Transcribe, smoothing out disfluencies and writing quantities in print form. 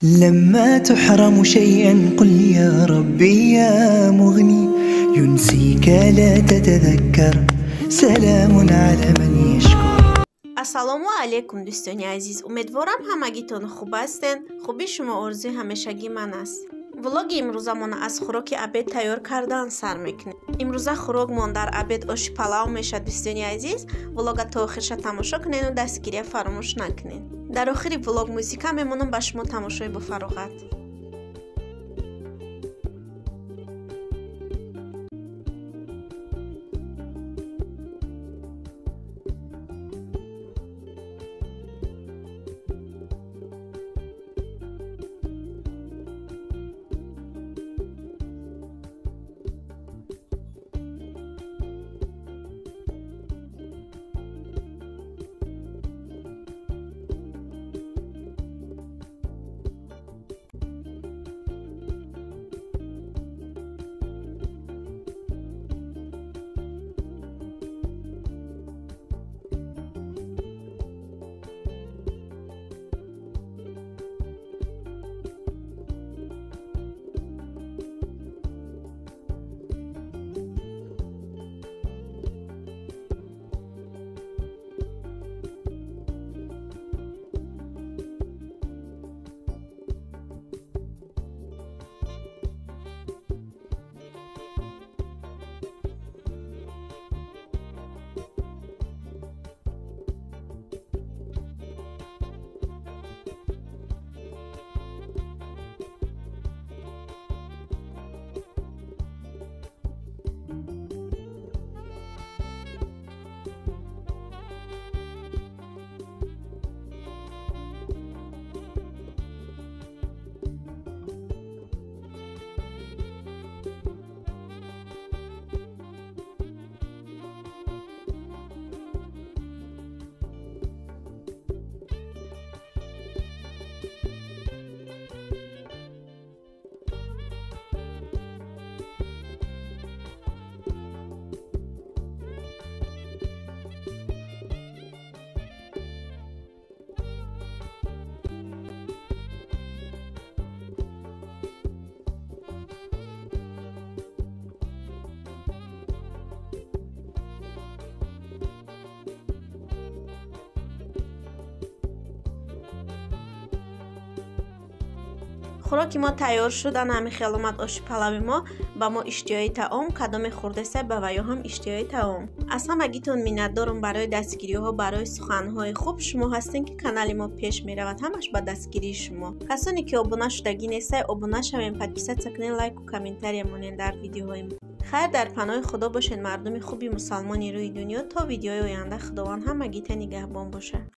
لما تحرم شيئا قل يا ربي يا مغني ينسيك لا تتذكر سلام على من يشكر. Ассалому алайкум, дӯстони азиз. Умедворам, ҳамагитон хуб ҳастен. Хуби шумо орзуи ҳамешагии ман аст. Влоги имрӯзамона аз хӯроки обед тайёр кардан сар мекунем. Имрӯза хӯрокмон дар обед оши палав мешавад, дӯстони азиз. Влога то охирша тамошо кунену дастгирия фаромӯш накунед. Дар охири влог музика мемонам, ба шумо тамошои бофароғат. Хӯроки мо тайёр шуд. Ана ҳамин хел омад оши палави мо. Ба мо иштиҳои таом, кадоме хӯрдеса ба ваё ҳам иштиҳои таом. Аз ҳамагитон миннатдорум барои дастгириҳо, барои суханҳои хуб. Шумо ҳастен, ки канали мо пеш меравад, ҳамаш ба дастгирии шумо. Касоне ки обуна шудагӣ нестай, обуна шавем, подписаться кунен, лайку комментария монен дар видеоҳои мо. Хайр, дар паноҳи Худо бошед, мардуми хуби мусалмони рӯи дунё. То видеои оянда Худованд ҳамагита нигаҳбон бошад.